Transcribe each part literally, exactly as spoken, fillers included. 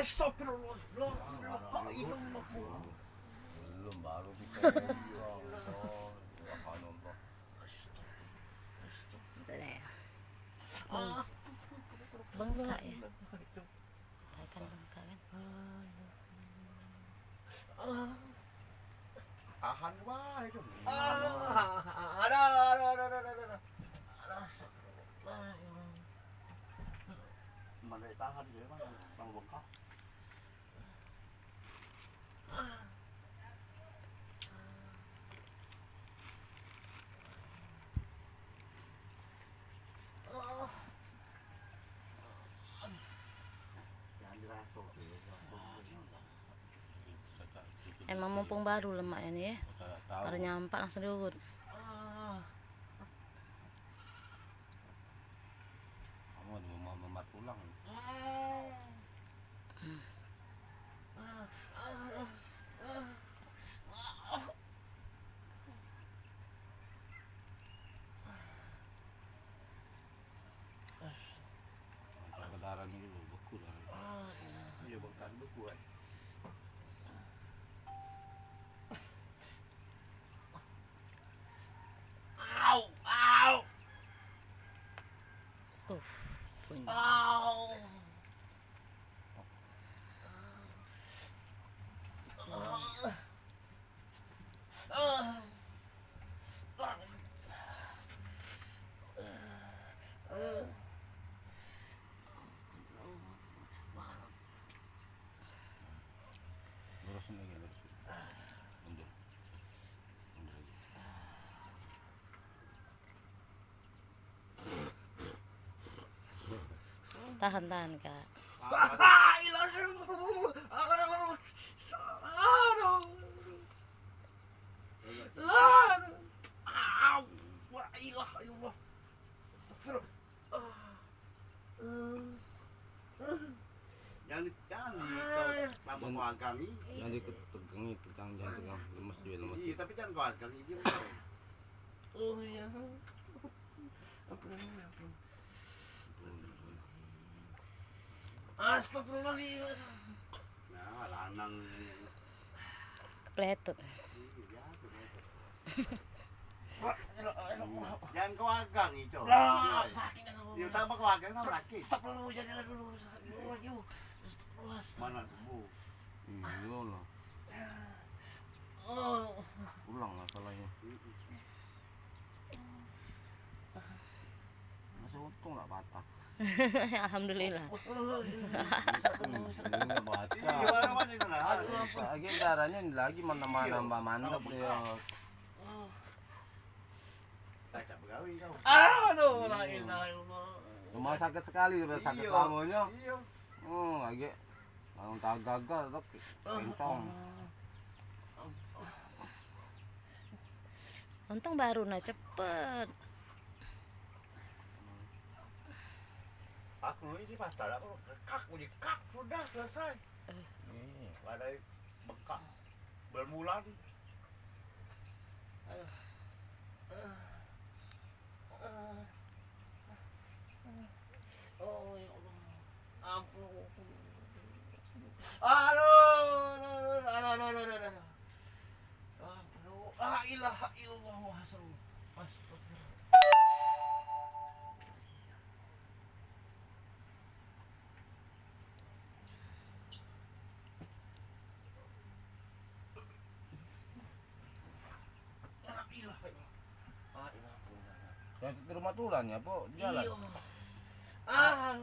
Astagfirullah, la ilaha illallah. Belum, baru bisa. Sudah ya. Bengkak ya. Kan bengkak kan. Tahan wah itu. Ada, ada, ada, ada, ada. Mana tahan dia, mana? Kalau bengkak. Emang mumpung baru lemaknya nih ya. Baru nyampak langsung diurut. Kamu ada memat, memat tulang. Antara kedaran ni dulu, beku dah. Iya, beku, beku, eh. Au, au. Uff, bunyi. Au. Lurusin lagi, lurusin. Mundur. Mundur lagi. Tahan, tahan, Kak. Jangan di, jangan di, tambah magang ni. Jangan ditegang, tegang, jangan tegang. Lemes dia, lemes. Iya, tapi jangan kau tegang, dia. Oh, iya. Ampun, ampun. Astagfirullahaladzim. Nah, lanang ni. Kepletot. Iya, kepletot. Jangan kau agang, Ico. Lah, sakit dah. Iya, tambah kau agang, tambah sakit. Stop dulu, jadilah dulu. Sakit dulu, aduh. Stop dulu, stop. Mana sembuh? Iya lah. Oh. Pulang lah salahnya. Masih untung tak patah. Alhamdulillah. Ini baca. Lagi darahnya lagi mana-mana nambah mantap dia. Aduh, la ilaha illallah. Cuma sakit sekali, sakit selamanya. Iya. Hmm, lagi. Langsung tak gagal tuh, kencang. Untung baru nah cepet. Aku ini patah, aku kekak, aku dikak, sudah selesai. Ada bekak bermulan. Oh, ya Allah. Ampun. Aduh, aduh, aduh, aduh. Ampun. La ilaha illallah Muhammadur Rasulullah. Astagfirullah. La ilaha illallah. La ilaha illallah. Yang di rumah tulannya apa? Jalan. Iya. Ah.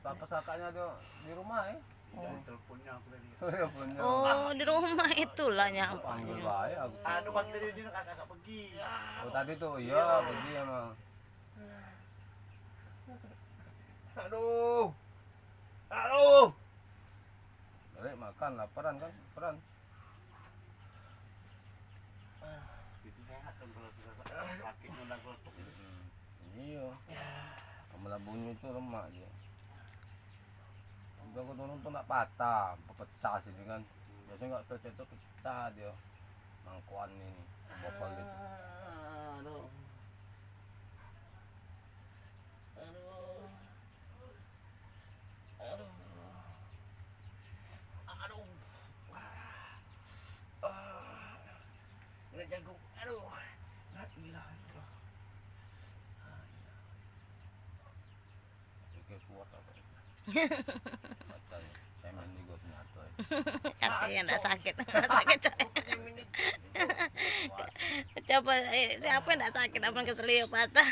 Apa sakaknya dia di rumah, eh? Dari teleponnya aku tadi. Teleponnya. Oh, di rumah itulah nyampaknya. Panggil bae aku. Anu, bakteri dia kakak pergi. Oh, tadi tuh, iya, pergi emang. Aduh. Aduh. Balik makan, laparan kan? Laparan. Itu sehat kan kalau sudah sakit, nunda kelotok. Iya. Kamu labunyo itu lemak dia. Udah aku turun tuh nak patah, pecah sini kan. Biasanya nggak pecah itu pecah dia. Mangkuan ini, botol itu. Aduh. Aduh. Aduh. Patah, cemen juga patah. Siapa yang ndak sakit? Ndak sakit, coy. Coba, eh, siapa yang ndak sakit amun keselio patah?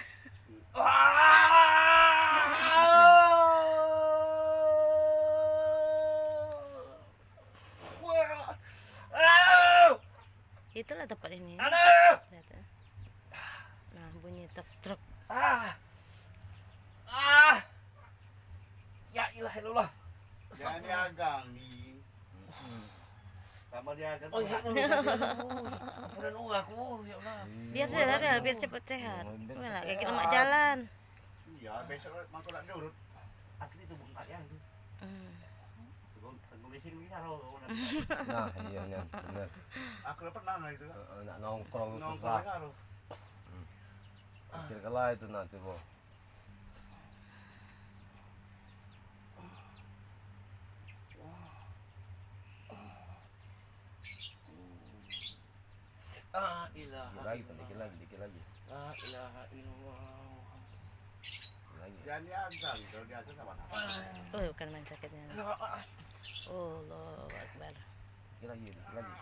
Itulah tempat ini. Nah, bunyi truk-truk. Ah. Ah. Ya ilah, ilah. Jangan diagang ni. Tambah diagang. Oh, ya Allah. Ampun aku, ya Allah. Biar sehat, ya, biar cepat sehat. Mana kayak lemak jalan. Iya, besok mangkok nak diurut. Asli tuh bukan kalian tuh. Hmm. Tunggu, tunggu mesin lagi saro. Nah, iya, iya, bener. Aku udah pernah nah itu kan. Heeh, nak nongkrong. Nongkrong susah. Saro. Hmm. Pikir kela itu nanti, Bo. La ilaha illallah. Dikit lagi, dikit lagi, dikit lagi. La ilaha illallah. Dikit lagi. Jangan diazan, kalau diazan sama-sama. Oh, bukan main sakitnya. Allahu Akbar. Dikit lagi, dikit lagi.